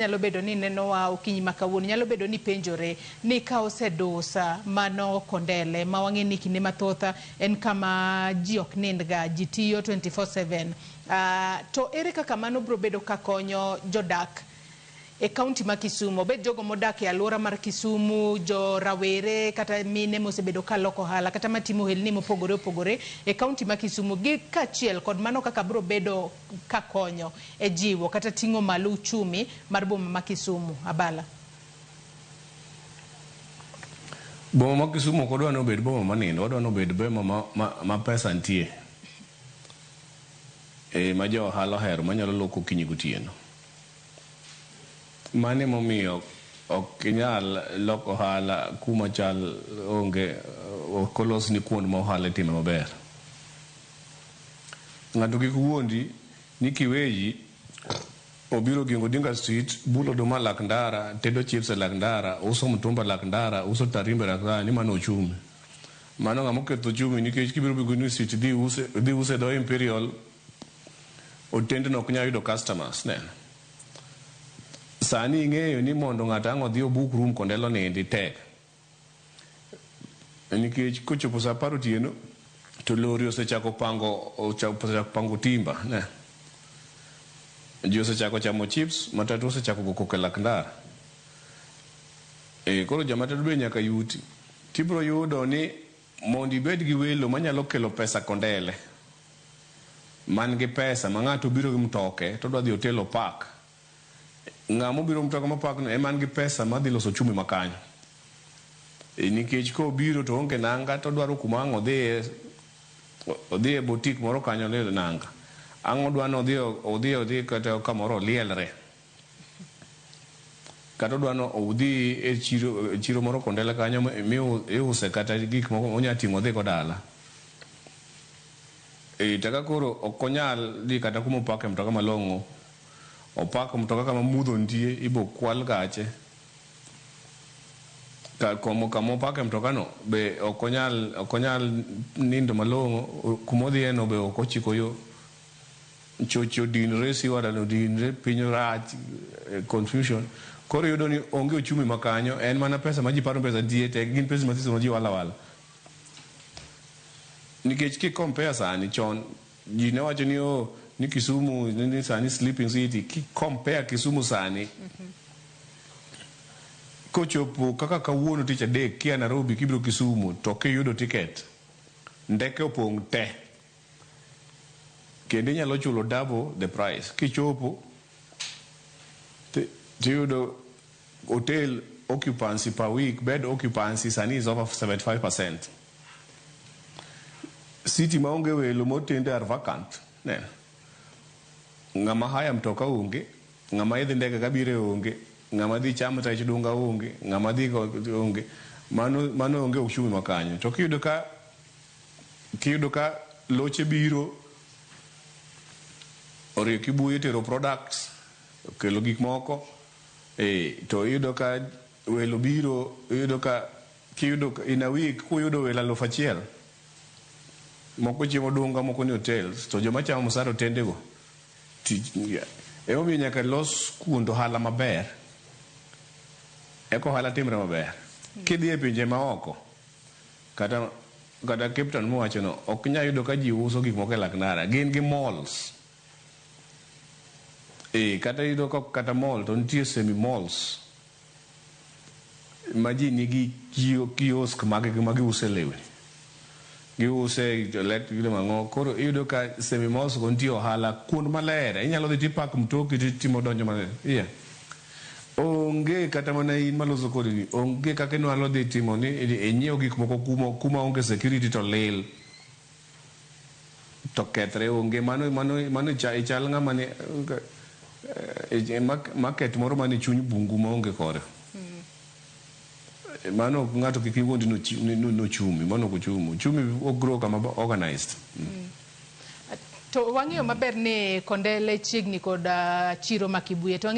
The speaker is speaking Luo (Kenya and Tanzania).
Nyalo bedo ni nenowa okinyi ma kawuono, nyalo bedo ni penjore ni ka osedusa mano Kondele ma wang'e ni kinde mathoth en kama ji ok nindga, ji tiyo 24/7. To ere kaka mano biro bedo ka konyo jodak e kaunti ma Kisumu, obed jogo modak e alwora mar Kisumu, jo rawere kata mine mosebedo ka loko ohala kata matimo ohelni mopogore opogore e kaunti ma Kisumu gi kaachiel kod mano kaka biro bedo ka konyo e jiwo kata ting'o malo uchumi mar boma ma Kisumu. Abala. Boma ma Kisumu ok wadwa ni obed boma manindo, wadwa ni obed boma ma pesa nitie. E ma jo ohala ohero manyalo loko okinyi gotieno. Mano emomiyo ok inyal loko ohala kuma chal onge ok olosni kuond ma ohala itime maber. Ng'ato kik wuondi ni Kiweyi obiro Oginga Odinga Street, bulo oduma e lak ndara, tedo chips e lak ndara, uso mtumba e lak ndara, uso tarimbo e lak ndara ni mano ochumi. Mano ng'ama oketho ochumi nikech kibiro Oginga Odinga Street idhi use idhi use dho Imperial otendno ok nyal yudo customers neno. Sani ing'eyo ni mondo ng'ato ang' odhi obook room Kondele onindi tek. Nikech kochopo saa apar otieno to lori osechako pango osechako pango timba ne. Ji osechako chamo chips, matatu osechako go koko e lak ndara. E, koro jamatatu be nyaka yuti. Tibiro yudo ni mondo ibed gi welo manyalo kelo pesa Kondele, man gi pesa ma ng'ato obiro gi mtoke to odwa dhi hotel opark. Ng'ama obiro mtoka mopark no ema nigi pesa madhi loso ochumi ma kanyo. E, nikech kobiro to oonge nanga to odwaro kuma ang' odhiye odhi e boutique moro kanyo oyud nanga. Ang' odwa ni odhi odhi odhi kata kamoro olielre. Kata odwa ni odhi e chiro, chiro moro Kondele kanyo mi iuse kata gik moko onya ting'o odhi go dala. E, to ka koro ok onyal dhi kata kuma opake mtoka malong'o, opak mtoka kama mudho nitie ibo kwal gache. Kama opake mtoka no be ok onyal ok onyal nindo malong'o, kuma odhiye no be ok ochiko yo. Choche odinre, siwara odinre, piny rach, confusion. Koro iyudo ni onge ochumi ma kanyo, en mana pesa ma ji paro ni pesa nitie to gin pesa mathiso ma ji walo awala. Nikech ki compare sani chon ji ne wacho ni oh, ni Kisumu ni sani sleeping city. Ki compare Kisumu sani kochopo kaka kawuono tich adek kia Nairobi kibiro Kisumu to kiyudo ticket ndeke opong' te kendo inyalo chulo double the price. Kichopo tiyudo hotel occupancy per week, bed occupancy sani is over 75%. City maonge welo motende are vacant. Neno. Ng'ama haya mtoka onge, ng'ama idhi ndege kabiro onge, ng'ama dhi chamo rech dunga onge, ng'ama dhi onge. Mano onge ochumi ma kanyo. To kiyudo ka loche biro orie Kibuye tero products, okelo gik moko, e, to iyudo ka welo biro, iyudo ka kiyudo in a week kuyudo welo 1000 moko chiemo dunga moko ni hotels to joma chamo msara otendego emomiyo nyaka los kuond ohala maber eka ohala timre maber. Kidhi e pinje maoko kata Cape Town miwachono ok inyal yudo ka ji uso gik moko e lak ndara gin gi malls. E, kata iyudo ka kata mall to nitie semi malls ma ji nigi kiosk mag gi ma giuse lewni giuse electric mang'o koro iyudo ka semi malls go nitie ohala kuond maler inyalo dhi tipak mtoki titimo donjo maler yeah. Onge kata mana in maloso kodi ni onge kaka inyalo dhi timo ni inyiew gik moko kuma onge security to lil to kethre onge mano ichal ng'ama ni market moro mane chuny bungu maonge kore. Mano ng'ato kik iwuondi ni ochumi mano ok ochumi ochumi ok grow kama organized. To wang'eyo maber ni Kondele chiegni kod chiro ma Kibuye to